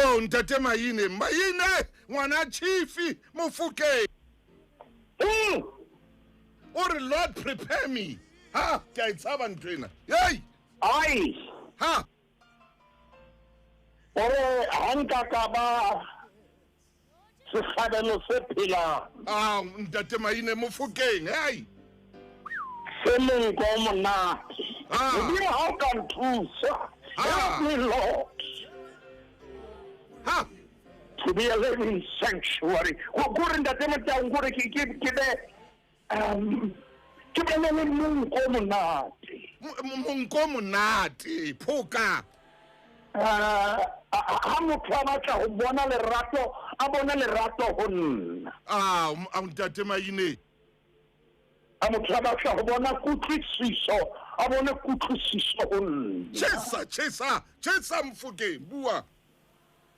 Oh ntate Maine, Maine ngwana chifi Mofokeng. O re Lord prepare me. Ha, ke a e tshaba ntho ena. Hey! Ai. Ha. O re ha nka ka ba sehlabelo se phelang. Ah, ntate Maine Mofokeng, hey! Se monko o monate. Ah. Modimo ha o ka nthusa. Ah. Help me, Lord. Ha. To be a living sanctuary. Go gore ntate Motaung gore ke ke ke be ke be le monko o monate. Monko o monate, phoka. Ha motho a batla ho bona lerato, a bone lerato ho nna. Ah, ntate Maine. Ha motho a batla ho bona kutlwisiso, a bone kutlwisiso ho nna. Chesa, chesa, chesa Mofokeng, bua.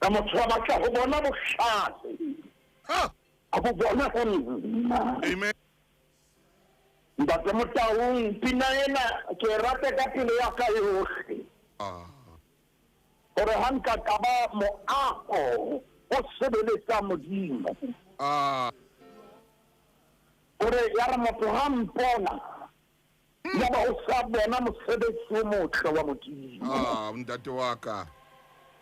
Ha motho a batla ho bona bohlale, Ha. a bo bone ho nna. Amen. Ntate Motaung, pina ena ke e rata ka pelo ya ka yohle. Ah. Hore ha nka ka ba moaho o sebeletsang Modimo. Ah. Hore ya re motho ha mpona, ya ba o sa bona mosebetsi o motle wa Modimo. Ah, ntate wa ka.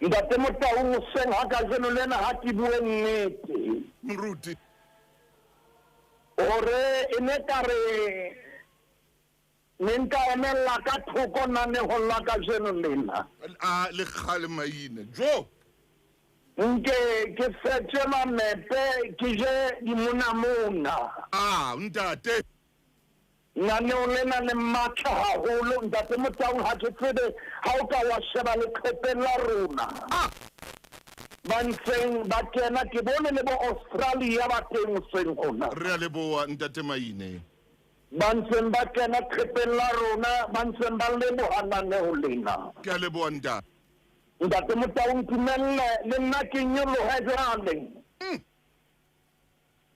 Ntate Motaung, hoseng ha kajeno lena ha ke bue nnete. Moruti. Hore e ne ka re ne nka emella ka thoko nanehong la kajeno lena. A le kgale Maine. Jo. Nke ke fetse mamepe ke je dimonamona. Ah, ntate. Naneo lena le matla haholo ntate Motaung, ha ke tsebe ha o ka wa sheba leqhepeng la rona. Ah. Ba ntseng ba kena ke bone le bo Australia ba teng hoseng hona. Re a leboha ntate Maine. Ba ntseng ba kena qhepeng la rona, ba ntseng ba leboha naneo lena. Ke a leboha ntate. Ntate Motaung, ntumelle le nna ke nyolohe jwale.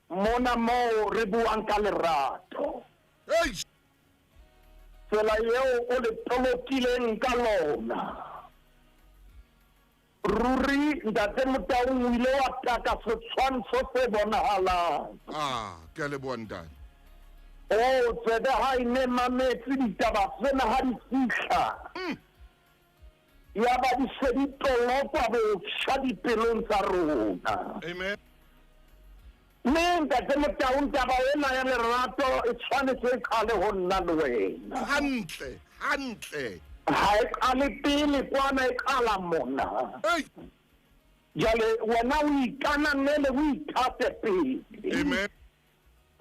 Mona moo re buang ka lerato. Eish. Tsela eo o le tolokileng ka lona. Ruri ntate Motaung o ile wa taka setshwantsho se bonahalang. Ah, ke a leboha ntate. O tsebe ha e ne mametse ditaba tsena ha di fihla. Ya ba di se di tolokwa botjha dipelong tsa rona. Amen. Mme ntate Motaung, taba ena ya lerato e tshwanetse e qale ho nna le wena. Hantle, hantle. Ha e qale pele kwana, e qala mona. Ei. Jwale wena o ikananele, o ithate pele. Amen.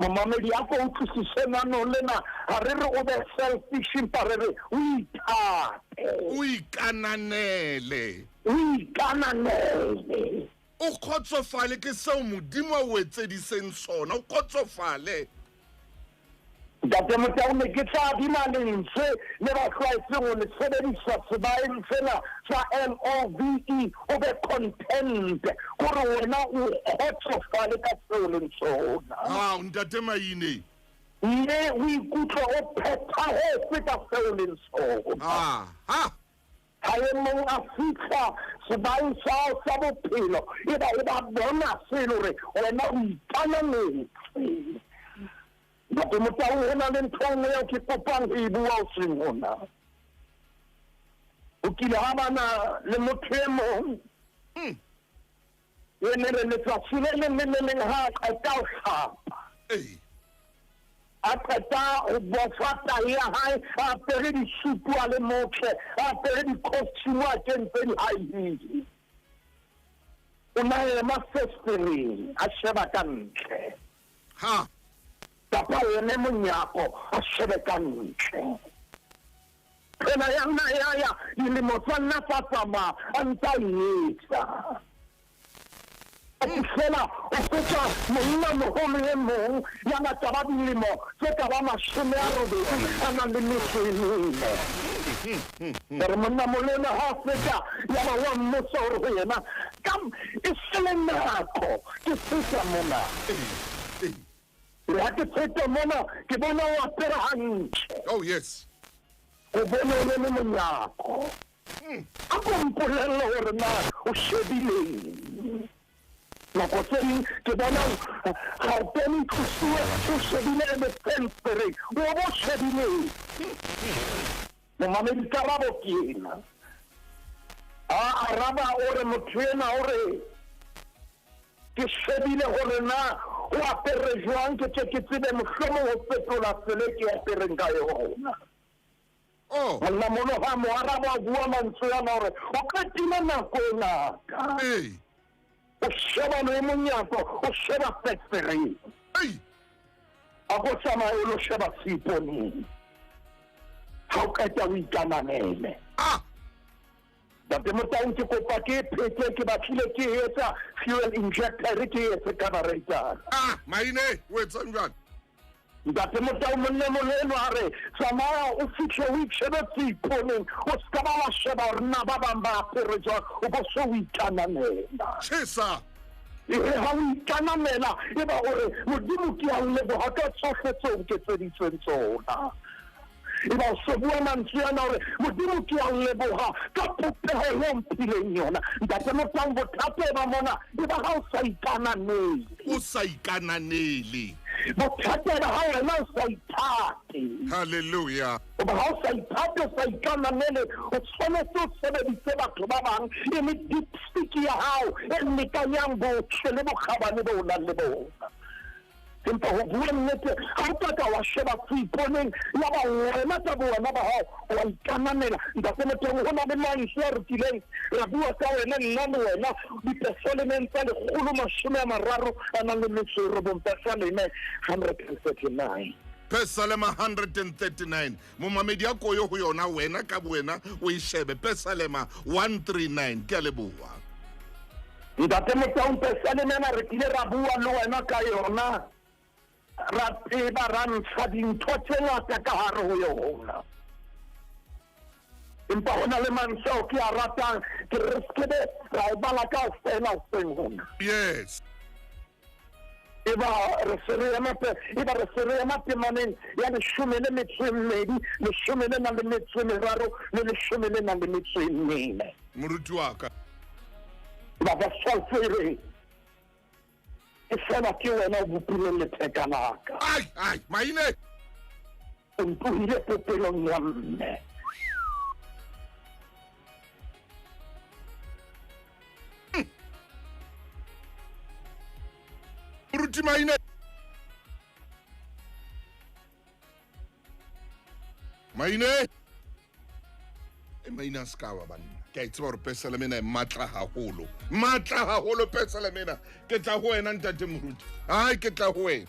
Momamedi a ko utlwisise nano lena, ha re re o be selfish, empa re re o ithate. O ikananele. O ikananele. O kgotsofale ke seo Modimo a o etsediseng sona, o kgotsofale. Ntate Motaung, ne ke tla bina lentswe le ba tlwaetseng ho le sebedisa sebaeng sena sa L-O-V-E, o be content, kore wena o kgotsofale ka seo leng sona. Ao, ntate Maine. Mme o ikutlwe o phethahetse ka seo leng sona. Ah, ha. Ha e mong a fihla sebaeng sa hao sa bophelo, e ba e ba bona se e le hore wena o ikananetse. Ntate Motaung, ho na le ntho e nngwe eo ke kopang ho e bua hoseng hona. Ho kile ha bana le motho e mong e ne re letsatsi le leng le le leng ha a qeta ho hlapa, a qeta ho bofa tae ya hae, a apere disutu a le motle, a apere di-costume, a kentse di-high heel. O na ema festereng a sheba ka ntle. Ha. Kapa o eme monyako a shebe ka ntle. Phela ya nna ya ya, dilemo tsa nna tsa tsamaya a ntse a e etsa. A fihlela o feta monna moholo e mong ya na ka ba dilemo tse ka ba 80 a nang le metso e mene. Re monna moholo ena ha a feta ya ba wa mmotsa hore ho yena, Ka e se le nako ke feta mona. Re ha ke feta mona ke bona o apere hantle. Oh yes. O bone o le monyako. A ko mpolelle hore na o shebileng. Nako tse ding ke bona gauteng e tlosiwe o shebile le fenstereng, o bo o shebileng. Momamedi karabo ke ena. A araba o re motho ena o re ke shebile hore na o apere jwang ke tle ke tsebe mohlomong ho fetola tsela e ke apereng ka yona. Oh. Monna mono ha mo araba a bua mantswe ana hore o qetile nako e ngata. Ee. O sheba le monyako, o sheba festereng. Ei. A ko tsamaye o lo sheba seiponeng. Ha o qeta o ikananele. Ah. Ntate Motaung ke kopa ke e phete ke batlile ke e etsa fuel injector e re ke e etse carburetor. Ah, maine o etsang jwang? Ntate Motau monnemolo enwa a re, Tsamaya o fihle o itjhebe seiponeng, o se ka ba wa sheba hore na ba bang ba apere jwang, o bo so o ikanamela. Tjhesa! Ere ha o ikanamela, eba o re, Modimo ke a o leboha ka tsohle tseo o nketseditseng tsona. Eba o so bua mantswe ana hore, Modimo ke a o leboha ka popeho eo o mphileng yona. Ntate Motau bothata eba mona, eba ha o sa ikananele. O sa ikananele. Bothata eba ha wena o sa ithate. Hallelujah. Hoba ha o sa ithate, o sa ikananele, o tshwanetse o sebedise batho ba bang e le dipstick ya hao e lekanyang botle le bokgabane bo o nang le bona. Empa ho bua nnete, ha o ka ka wa sheba seiponeng yaba wena ka bowena ba hao wa ikananela. Ntate Motaung, ho na le mantswe a re kileng ra bua ka wena, nna le wena, dipesalemeng tsa 139, Pesaleme 139. Pesalema 139. Momamedi a koyo ho yona, wena ka bowena o e shebe. Pesalema 139. Ke a leboha. Ntate Motaung, pesaleme ena re kile ra bua le wena ka yona, ra tseba ra ntsha dintho tse ngata ka hare ho yona. Empa ho na le mantswe ao ke a ratang, ke re re sekebe ra e bala kaofela hoseng hona. Yes. Eba re se re ema pe, eba re se re ema temaneng ya 12, 13 le 14. Moruti wa ka. Eba verse 12 e re, E fela ke wena o bopileng letheka la ka. Ai, ai, maine. O ntohile popelong ya mme. Moruti Maine. Maine. E maine a ska wa banna. Ke a tseba hore pesaleme ena e matla haholo. Matla haholo pesaleme ena. Ke tla ho wena ntate moruti. Ai ke tla ho wena.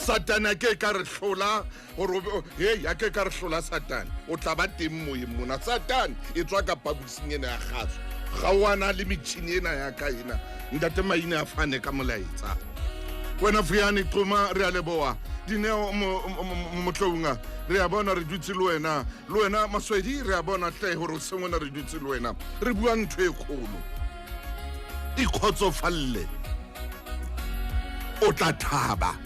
Satane a ke ka re hlola gore hei a ke ka re hlola Satane o tla ba teng moyeng mona. Satane e tswa ka pabusing ena ya kgaso, ga o ana le metšhini ena ya ka ena. Ntate Maine a fane ka molaetsa. Wena Fuyane Qoma re a leboha. Dineo Motlounga re a bona re dutse le wena. Le wena Maswedi re a bona hle gore o sengwena re dutse le wena. Re bua ntho e kgolo. Ikgotsofalle. O tla thaba.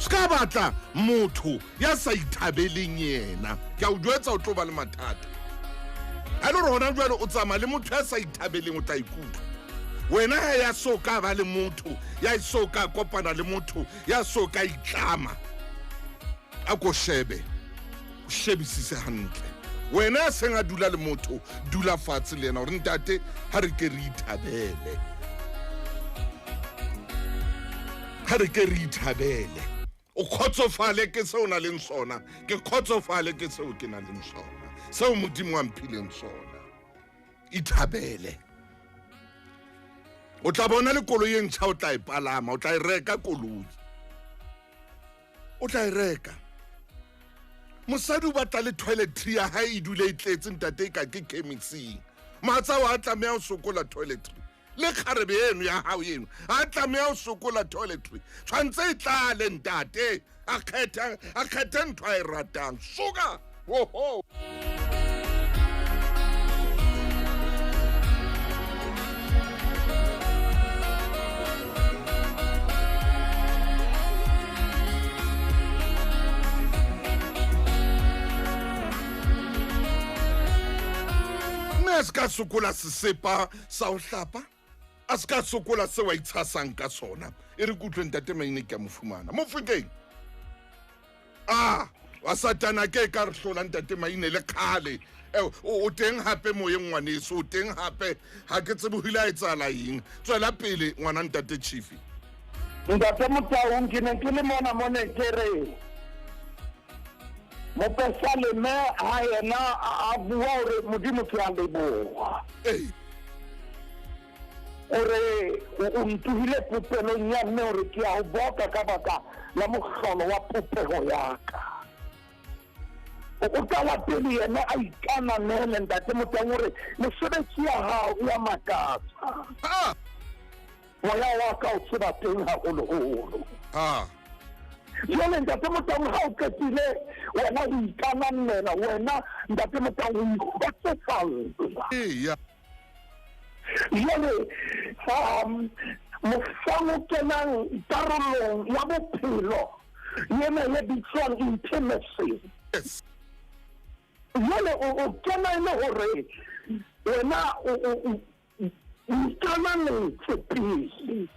Ska batla motho ya sa ithabeleng yena. Ke a o jwetsa o tlo ba le mathata. Ha le hore hona jwale o tsamaya le motho ya sa ithabeleng o tla ikutlwa. Wena ha ya so ka ba le motho, ya so ka kopana le motho, ya so ka itlama. A ko shebe, o shebisise hantle. Wena ya seng a dula le motho, dula fatshe le yena hore ntate ha re ke re ithabele. Ha re ke re ithabele. O kgotsofale ke seo o nang le sona, ke kgotsofale ke seo ke nang le sona, seo Modimo a mphileng sona. Ithabele. O tla bona le koloi e ntjha o tla e palama, o tla e reka koloi. O tla e reka. Mosadi o batla le toiletry ya hae e dule e tletse ntate e ka ke chemising. Mohatsa wa tlameha ho sokola toiletry. Le kgarebe eno ya hao eno a tlameha ho sokola toiletry. Tshwantse e tlale ntate, a kgethe ntho a e ratang. Suka! Oho. Mme a se ka sokola sesepa sa ho hlapa, a se ka sokola seo a itshasang ka sona. E re ke utlwe Ntate Maine, ke a mo fumana. Mofokeng. A wa Satana ke ka re hlola Ntate Maine le kgale. O teng hape moyeng ngwaneso, o teng hape. Ha ke tsebe ho ile a etsahala eng. Tswela pele ngwana Ntate Chifi. Ntate Motaung, ke ne ke le mona mo ne ke re mopesaleme ha yena a bua hore Modimo ke a leboha. O re o ntohile popelong ya mme, hore ke a o boka ka baka la mohlolo wa popeho ya ka. O qala pele yena a ikananele Ntate Motaung hore mesebetsi ya hao e ya makatsa. Moya wa ka o tseba teng haholoholo. Jwale Ntate Motaung ha o qetile wena ho ikananela, wena Ntate Motaung o ikgotsofalla. Jwale mohlang o kenang karolong ya bophelo yena ye bitswang intimacy. Jwale o kena e le hore wena o ikananetse pele.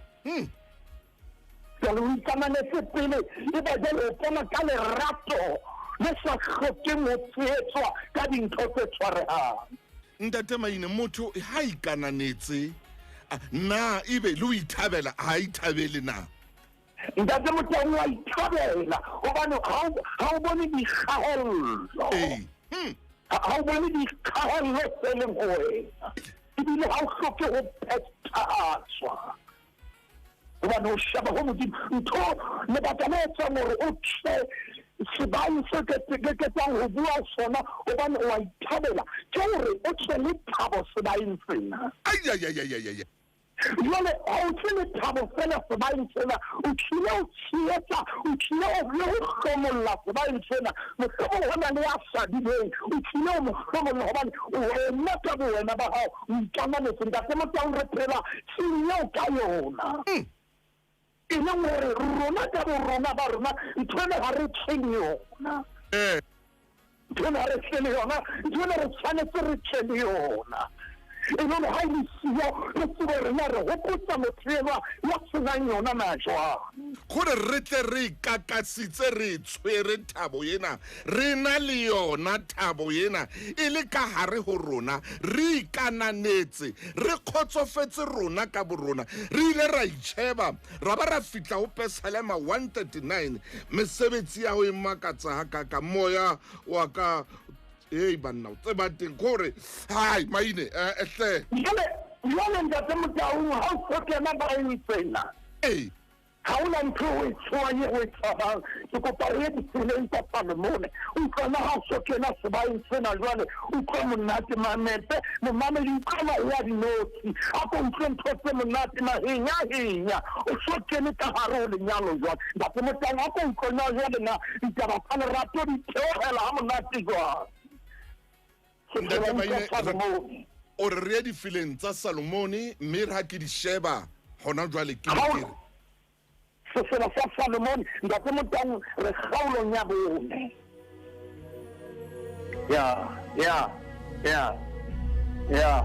Jwale o ikananetse pele, e ba jwale o kena ka lerato le sa hlokeng ho tshehetswa ka dintho tse tshwarehang. Ntate Maine, motho ha ikananetse na ebe le o ithabela, ha ithabele na? Ntate Motaung wa ithabela hobane ha o bone dikgahello. Ha o bone dikgahello tse leng ho wena. Ebile ha o hloke ho phethahatswa. Hobane o sheba ho Modimo. Ntho lebaka le etsang hore o tle sebaeng se ke tsang ho bua sona hobane o a ithabela ke hore o tle le thabo sebaeng sena. Jwale ha o tle le thabo fela sebaeng sena, o tlile o tshehetsa, o tlile o le ho hlomolla sebaeng sena. Mohlomong ho na le ya hlabileng, o tlile o mo hlomolla hobane wena ka bowena ba hao o ikananetse. Ntate Motaung, re phela tseng eo ka yona. E leng hore rona ka borona ba rona ntho ena ha re tle le yona. Ntho ena ha re tle le yona, ntho ena re tshwanetse re tle le yona. E le hore ha e le siyo, re tsebe hore na re hopotsa motho enwa ya senang yona na jwang. Gore re tle re ikakasitse, re tshwere thabo ena, re na le yona thabo ena e le ka hare ho rona, re ikananetse, re kgotsofetse rona ka borona. Re ile ra itjheba, ra ba ra fihla ho Pesalema 139, mesebetsi ya ho e makatsa hakaka, moya wa ka. Ei banna, o tseba teng kore hai Maine hle. Jwale Ntate Motaung ha o so kena baeng tsena. Ha hona ntho o e tshoang e o e tshabang. Ke kopa re ye ditseleng tsa Salomone. Utlwa na ha o so kena sebaeng sena jwale, utlwa monate mamepe, momamedi utlwa mahe a dinotshi. A ko utlwe ntho tse monate mahenya henya. O so kene ka hare ho lenyalo jwale. Ntate Motaung a ko utlwe na jwale na ditaba tsa lerato di theohela ha monate jwang. Ntate Maine, o re re ye difileng tsa Salomone mme re ha ke di sheba hona jwale ke re. Sefela sa Salomone, Ntate Motaung, re kgaolong ya bone. Ya, ya, ya, ya.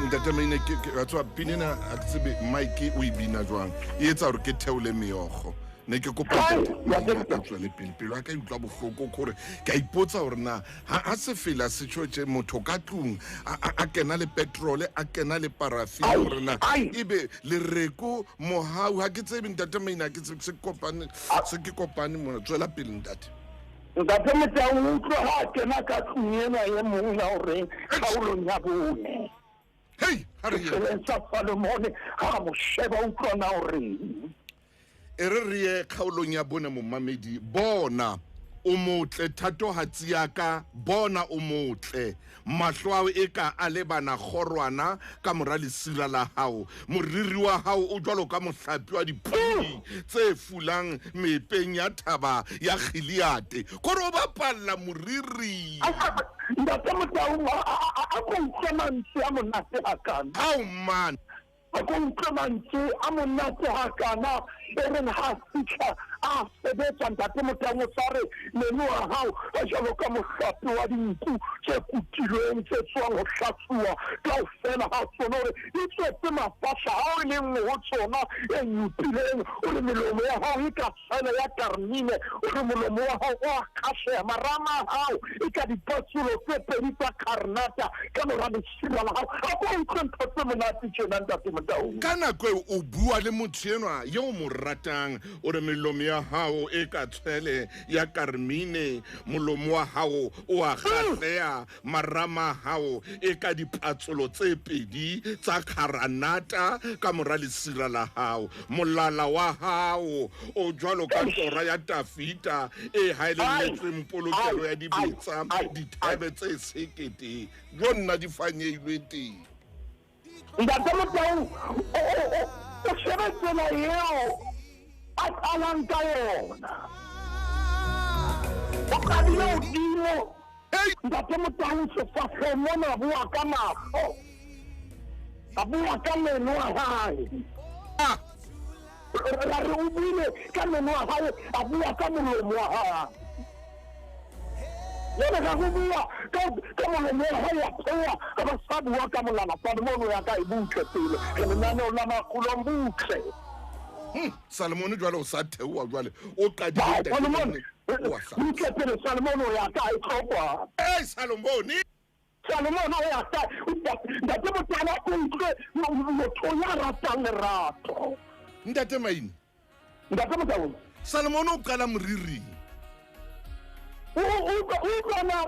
Ntate Maine, ke wa tswa pina ena ha ke tsebe Mike o e bina jwang. E etsa hore ke theole meokgo. Ne ke kopa Ntate a tswele pele. Pelo ya ka e utlwa bohloko kore ke a ipotsa hore na ha sefela se tjho tje motho ka tlung a kena le petrol, a kena le paraffin hore na ebe lereko mohau ha ke tsebe Ntate Maine, ha ke tsebe se kopane, se ke kopane mona. Tswela pele Ntate. Ntate Motaung, utlwe ha kena ka tlung ena e mong ya hore kgaolong ya bone. Hei, ha re ye. Seleng sa Salomone ha mo sheba utlwa na hore. E re re ye kgaolong ya bone momamedi. Bona. O motle thatohatsi ya ka, bona o motle. Mahlo ao eka a lebana kgorwana ka mora lesira la hao. Moriri wa hao o jwalo ka mohlape wa dipodi tse fulang meepeng ya thaba ya Gileade. Kore o bapalla moriri. Ntate Motaung, a ko utlwe mantswe a monate hakana. Ao man. A ko utlwe mantswe a monate hakana e reng ha fitlha a sebetsa ntate Motaung o sa re meno a hao a jwalo ka mohlape wa dinku tse kutilweng tse tswang ho hlatsuwa kaofela ha tsona hore di tswetse mafahla ha o le nngwe ho tsona e nyopileng o re melomo ya hao e ka tshwele ya Karmine o re molomo wa hao o a kgahleha marama a hao e ka dipatsolo tse pedi tsa karnata ka mora lesira la hao. A ko utlwe ntho tse monate tjena ntate Motaung. Ka nako eo o bua le motho enwa yo o mo ratang o re melomo ya hao e ka tshwele ya Karmine, molomo wa hao o a kgahleha, marama a hao e ka dipatsolo tse pedi tsa kgaranata ka mora lesira la hao, molala wa hao o jwalo ka tora ya Tafita e haelelletsweng polokelo ya dibetsa, dithebe tse sekete jo nna di fanyeilwe teng. Ntate Motau o shebe tsela eo a qalang ka yona. O qadile hodimo. Ntate Motau sefahlehong mona a bua ka mahlo, a bua ka meno a hae. Ra re o buile ka meno a hae, a bua ka molomo wa hae. Jwale ka go bua ka molomo wa hae a theoha, a ba sa bua ka molala. Salomone o ya kae? Butle pele re lenaneo la makgulong butle. Salomone jwale o sa theoha jwale o qadile Salomone butle pele Salomone o ya kae? Tlokwa. Hey Salomone. Salomone o ya kae? Ntate Motala o utlwe motho ya ratang lerato. Ntate Maine. Ntate Motaung. Salomone o qala moriring. O utlwana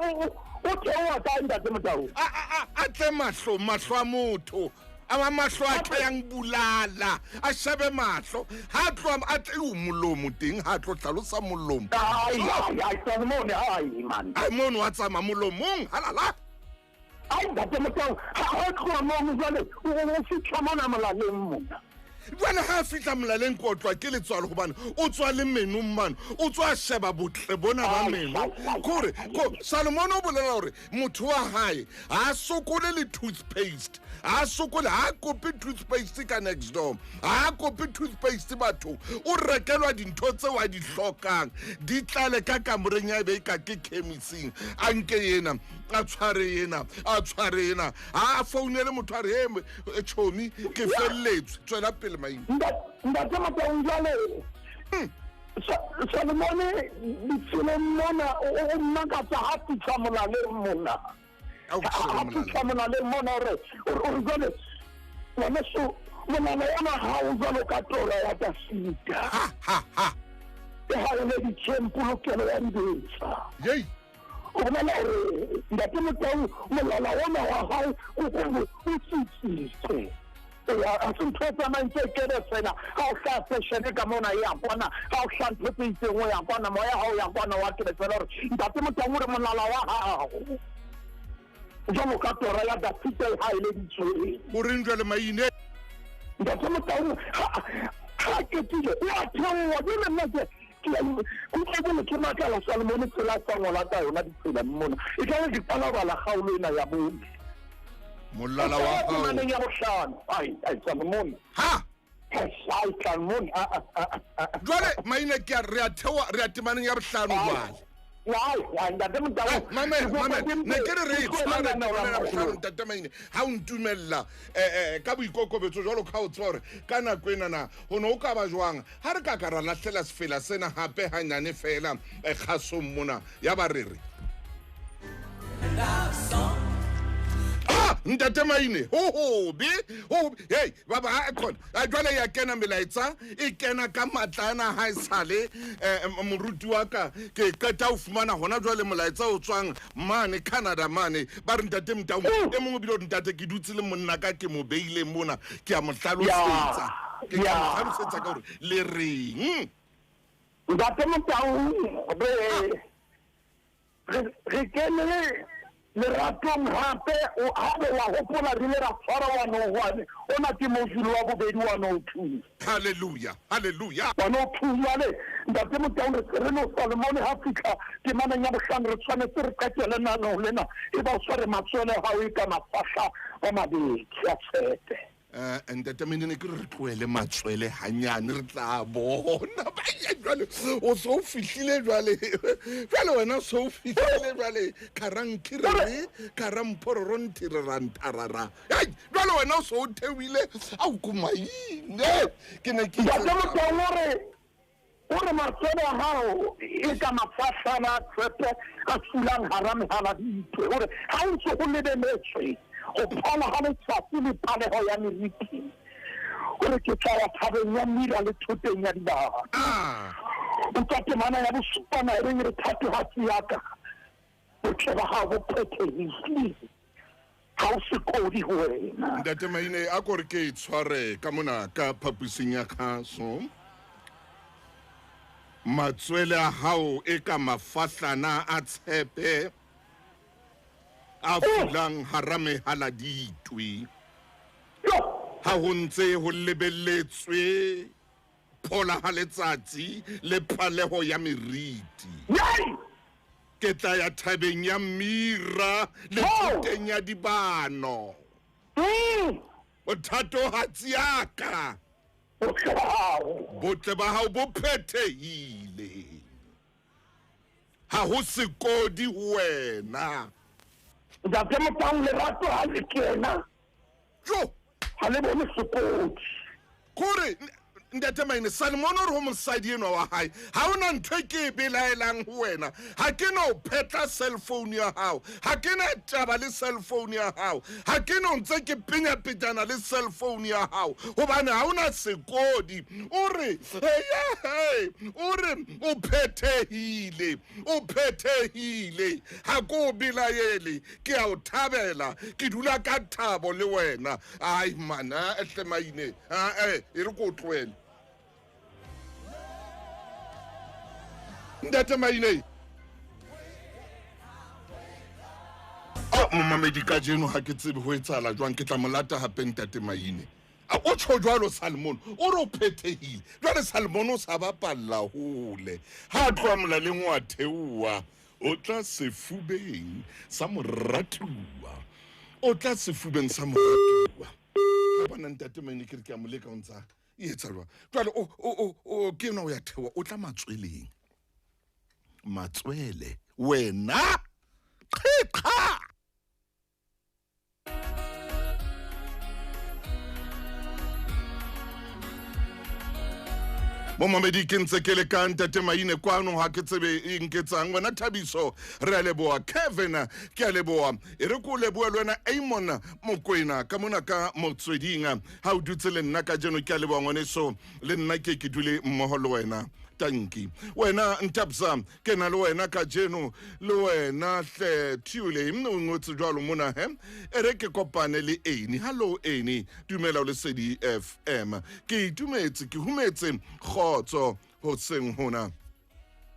o theoha kae ntate Motaung? A tle mahlo, mahlo a motho. A mahlo a tlayang bulala, a shebe mahlo. Ha tlo a tle o molomo teng, ha tlo hlalosa molomo. Ai ai ai Salomone ai man. Ai mono wa tsamaya molomong, halala. Ai ntate Motaung, ha o tloha mono jwale o fihla mona molaleng mona. Jwale ha a fihla molaleng ko tlwa ke letswalo hobane o tswa le menong mane, o tswa sheba botle bona ba meno. Kore ko Salomone o bolela hore motho wa hae ha a sokole le toothpaste, ha a sokole, ha a kope toothpaste ka next door, ha a kope toothpaste batho, o rekelwa dintho tseo a di hlokang di tlale ka kamoreng ya be ka ke chemising. A nke yena, a tshware yena, a tshware yena, ha a founele motho a re he chomi ke felletswe, tswela pele Maine. Ntate Motaung jwale Salomone ditseleng mona o mmakatsa ha fihla molaleng mona. Ha fihla molaleng mona o re jwale ngwaneso molala ona ha o jwalo ka tora ya Dafita. E haeleditsweng polokelo ya dibetsa. Yei. O bolela hore ntate Motaung molala ona wa hao o tsitsitse. A se ntho e tsamayang tse kebe fela. Ha o hlaha fashion ka mona e ya kwana, ha o hlaha ntho tse itseng o ya kwana, moya ha o ya kwana wa kebe fela hore ntate Motaung o re molala wa hao jwalo ka tora ya Dafita e haeleditsweng. O reng jwale Maine? Ntate Motaung ha ketile o a theoha. Jwale nna ke utlwe ke makala Salomone tsela a sa ngola ka yona ditsela mona. E ka re ke qala ho bala kgaolo ena ya bone. Molala wa hao. Temaneng ya bohlano. Ai, ai, Salomone. Ha! Ai, Salomone. Jwale Maine ke a re a theoha, re a temaneng ya bohlano jwale. Ai, ai, ntate Motaung. Mamela, mamela. Ne ke re re tshware temaneng ya bohlano ntate Maine. Ha o ntumella ka boikokobetso jwalo ka o tseba hore ka nako enana ho ne o ka ba jwang ha re ka ka ra lahlela sefela sena hape hanyane fela kgasong mona ya ba re re. Ntate Maine, ho hobe, ho hey baba ha khona. Jwale ya kena melaetsa, e kena ka matla ana ha e sale moruti wa ka ke qeta ho fumana hona jwale molaetsa o tswang mane Canada mane ba re ntate Motaung e mongwe bile ntate ke dutse le monna ka ke mo beile mona ke a mo hlalosetsa. Ke a mo hlalosetsa ka hore le reng. Ntate Motaung re Re kene leratong hape, haebe wa hopola re ile ra tshwara 101, ona ke module wa bobedi 102. Hallelujah, hallelujah. 102 jwale Ntate Motaung re se re no Salomone ha fihla temaneng ya bohlano re tshwanetse re qetele nanong lena e ba o tshware matswele a hao e ka mafahla a mabedi a tshepe. Eh, ntate mene ne ke re re tlohele matswele hanyane re tla bona Baya, jwale o so o fihlile jwale jwale wena o so o fihlile jwale karankirere karamphororonthererantharara ai jwale wena o so o theohile ao komaine ke ne ke Ntate Motaung o re O re matswele a hao e ka mafahlana a tshepe a fulang hara mehaladitwe. O re ha o ntse ho lebeletswe ho phala ha letsatsi le paleho ya meriti. O re ke tla ya thabeng ya mira le thoteng ya dibaka. Utlwa temana ya bosupa na e reng re thatohatsi ya ka, botle ba hao bo phethehile. Ha o sekodi ho wena. Ntate Maine, a ko re ke e tshware ka mona ka phaposing ya kgaso. Matswele a hao e ka mafahlana a tshepe a fulang hara mehaladitwe. Ha ho ntse ho lebelletswe phola ha letsatsi le phaleho ya meriti. Ke tla ya thabeng ya mira le thoteng ya dibano. O thatohatsi ya ka. Botle ba hao bo phethehile. Ha ho sekodi ho wena. Ntate Motaung, lerato ha le kena. Jo! Ha le bone sekodi. Kore, Ntate Maine, Salomone o re ho mosadi enwa wa hae, ha ho na ntho e ke e belaelang ho wena. Ha ke no phetla cell phone ya hao. Ha ke na taba le cell phone ya hao. Ha ke no ntse ke penyapetana le cell phone ya hao. Hobane ha ho na sekodi. O re, hey, o re, o phethehile. O phethehile. Ha ke o belaele. Ke a o thabela. Ke dula ka thabo le wena. Ai man, a hle Maine. A e, e re ko o tlohele. Ntate Maine. Oh, momamedi kajeno ha ke tsebe ho etsahala jwang, ke tla mo lata hape Ntate Maine. A o tjho jwalo Salmon, o re o phethehile. Jwale Salmon o sa bapalla hole. Ha a tloha molaleng o a theoha, o tla sefubeng sa moratuwa. O tla sefubeng sa moratuwa. Ka bona Ntate Maine ke re ke a mo leka o ntsa e etsa jwang. Jwale o o o ke yena o ya theoha, o tla matsweleng. Matswele wena qhiqha. Momamedi ke ntse ke le ka Ntate Maine kwano, ha ke tsebe e nketsang wena Thabiso, re a leboha. Kevin ke a leboha, e re ko lebohe le wena Amon Mokwena ka mona ka motsweding, ha o dutse le nna kajeno, ke a leboha ngwaneso, le nna ke ke dule mmoho le wena. Tanki wena Ntapsa, ke na le wena kajeno, le wena hle Thule o ngotse jwalo mona he, e re ke kopane le Eni. Hallo Eni, dumela o Lesedi FM. Ke itumetse, ke humetse kgotso hoseng hona.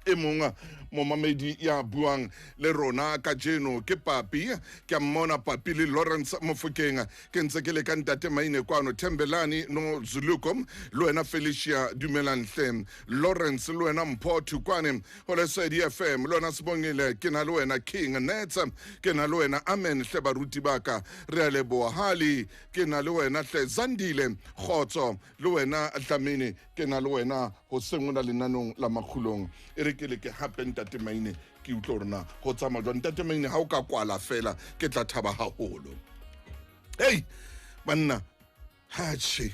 E mong momamedi ya buang le rona kajeno ke Papi, ke a mmona Papi le Lawrence Mofokeng. Ke ntse ke le ka Ntate Maine kwano, Thembelani no Zuluko, le wena Felicia dumelang hle, Lawrence le wena Mpho Thukwane ho Lesedi FM, le wena Sibongile ke na le wena, King Netsa ke na le wena, amen hle baruti baka, re a leboha. Hali ke na le wena hle, Zandile kgotso le wena Dlamini ke na le wena hoseng ona lenanong la Makgulong. E re ke leke hape Ntate Maine ke utlwe hore na ho tsamaya jwang. Ntate Maine ha o ka kwala fela ke tla thaba haholo. Hey banna, ha tjhe.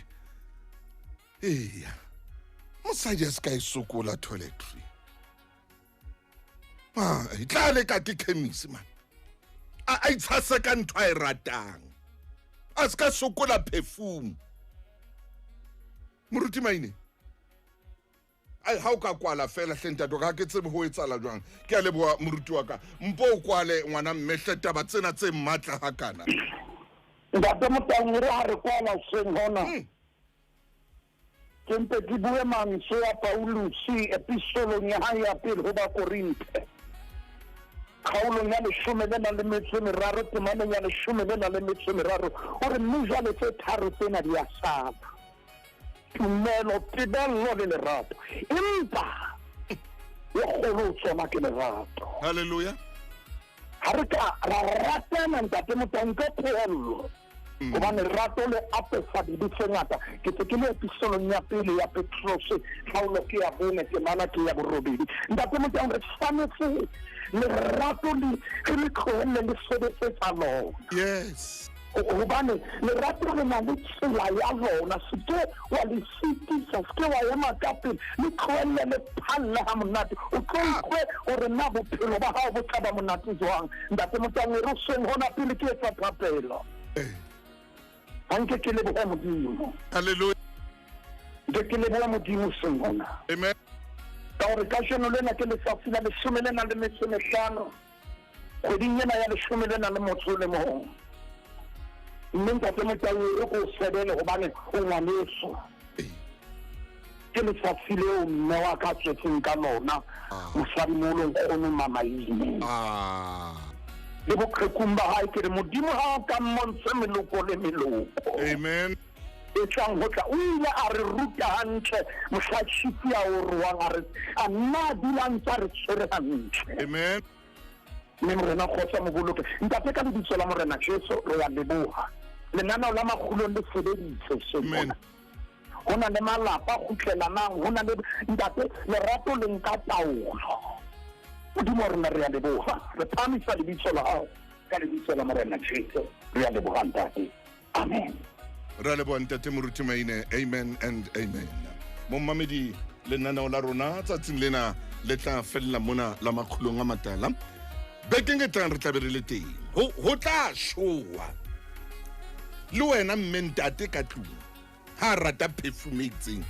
Eya. Mosadi a se ka e sokola toiletry. Ah, e tla leka ke chemist man. A a itshase ka ntho a e ratang. A se ka sokola perfume. Moruti Maine. Ai ha o ka kwala fela hle ntate ka ke tsebe ho etsahala jwang. Ke a leboha moruti wa ka. Mpo o kwale ngwana mme hle taba tsena tse matla hakana. Ntate Motaung, re ha re kwala hoseng hona. Ke mpe ke bue mantswe a Pauluse epistolong ya hae ya pele ho Bakorinthe. Kgaolong ya leshome le nang le metso e meraro, temaneng ya leshome le nang le metso e meraro, o re, Mme jwale tse tharo tsena di a sala, tumelo, tebello le lerato. Empa e kgolo ho tsona ke lerato. Hallelujah. Ha re ka ra ratana, Ntate Motaung, ka phehello, Gobane lerato le apesa dibe tse ngata. Ke se ke le episolong ya pele ya Petrose, kgaolo ke ya bone, temana ke ya borobedi. Ntate Motaung, re tshwanetse lerato le re le tlohelle le sebetse tsa lona. Yes. Gobane lerato le na le tsela ya lona, se ke wa le sitisa, se ke wa ema ka pele, le tlohelle le phalle ha monate. O tlo utlwe hore na bophelo ba hao bo tla ba monate jwang. Ntate Motaung, e re hoseng hona pele ke etsa thapelo. Ga nke ke leboge Modimo. Hallelujah. Nke ke leboge Modimo seng hona. Amen. Ka gore kajeno lena ke letsatsi la leshome le nang le metso e mehlano kgweding ena ya leshome le nang le motso o le mong. Mme Ntate Motau e re ko o sebele gobane o ngwaneso. Ke letsatsi leo mme wa ka tswetseng ka lona, mosadimoholo nkgono Mamaine. Le boqhekung ba hae ke re, Modimo ha o ka mmontshe meloko le meloko. Amen. E tlang ho tla. O ile a re ruta hantle mohla tjhipi a oroang, a re, a nna a dula a ntse a re tshwere hantle. Amen. Mme Morena kgotso a mo boloke. Ntate, ka lebitso la Morena Jesu, re a leboha. Lenaneo la makgulong le sebeditse hoseng Amen. hona. Ho na le malapa a kgutlelanang, ho na le ntate, lerato le nka taolo. Modimo wa rona, re a leboha. Re phahamisa lebitso la hao ka lebitso la Morena Jesu. Re a leboha, ntate. Amen. Re a leboha, ntate Moruti Maine. Amen and amen. Mommamedi, lenaneo la rona tsatsing lena le tla fella mona la makgulong a matala. Bekeng e tlang re tla be re le teng. Ho, ho tla shoa. Le wena mme ntate ka tlung, ha a rata perfume e itseng,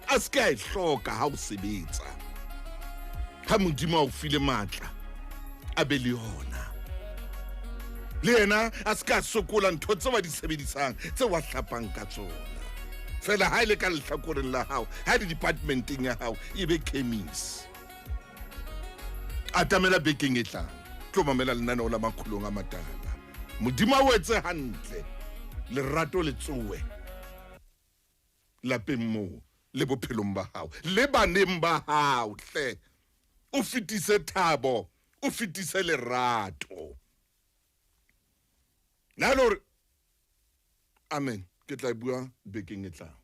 a se ke a e hloka ha o sebetsa. Ha Modimo a o file matla, a be le yona. Le yena a se ke a sokola ntho tseo a di sebedisang, tseo a hlapang ka tsona. Fela ha e le ka lehlakoreng la hao, ha e le departmenteng ya hao, e be chemist. Atamela bekeng e tlang, tlo mamela lenaneo la makgulong a matala. Modimo a o etse hantle, lerato le tsoe lapeng moo le bophelong ba hao le baneng ba hao hle. O fetise thabo, o fetise lerato. Na le hore amen, ke tla bua bekeng e tlang.